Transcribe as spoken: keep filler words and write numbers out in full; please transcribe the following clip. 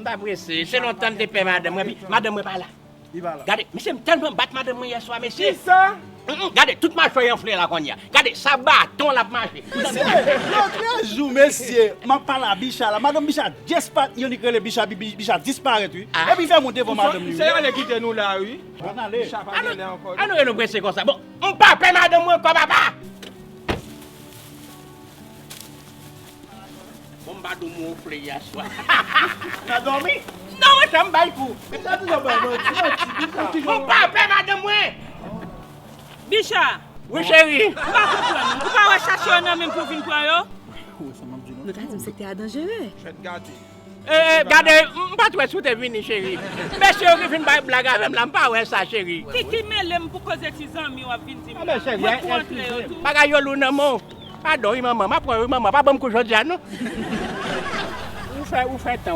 Pa prese, se lontan m te pè madanm mwen, epi madanm mwen pa la. Gade, mesye, m tèlman bat madanm mwen yè swa, mesye. Kisa? Mm, mm, gade, tout machwè y anfle la kounye a. Gade, sa baton l ap mache. Mesye, lòt jou, mesye, m ap pale a Bicha la. Madanm Bicha dispa-, Yonik rele Bicha, Bi-, Bi-, Bicha disparèt, wi. Ah. Epi fè moun devan madanm li, wi. Misye ale kite nou la, wi. Ann ale. Bicha pa gen lè ankò, non. Ann nou rele nou prese konsa. Bon, m pa pè madanm mwen ankò, papa. Bon, m pa di w m wonfle yè swa. Nan dòmi? Non, mwen, sa m bay kou. Bicha toujou bay manti, manti, Bicha. M pa pè madanm mwen. Bicha. Wi, cheri. M pa konprann. Ou pa wè sachè yo nan men m pou w vin pran yo? Ou ka di m sektè a danjere. Jwèt gate. Eh, eh, gade, m pa t wè si w te vini, cheri. Mesye yo ki fin bay blag avè m la, m pa wè sa, cheri. Ki, ki mele m pou koze ti zanmi w ap vin di m la? Mwen pou antre yo tou. Bagay yo lou nan men w. Padon, wi, manman. M ap pran, wi, manman. Pa ban m kou jodi a, non. Ou fè, ou fè tan,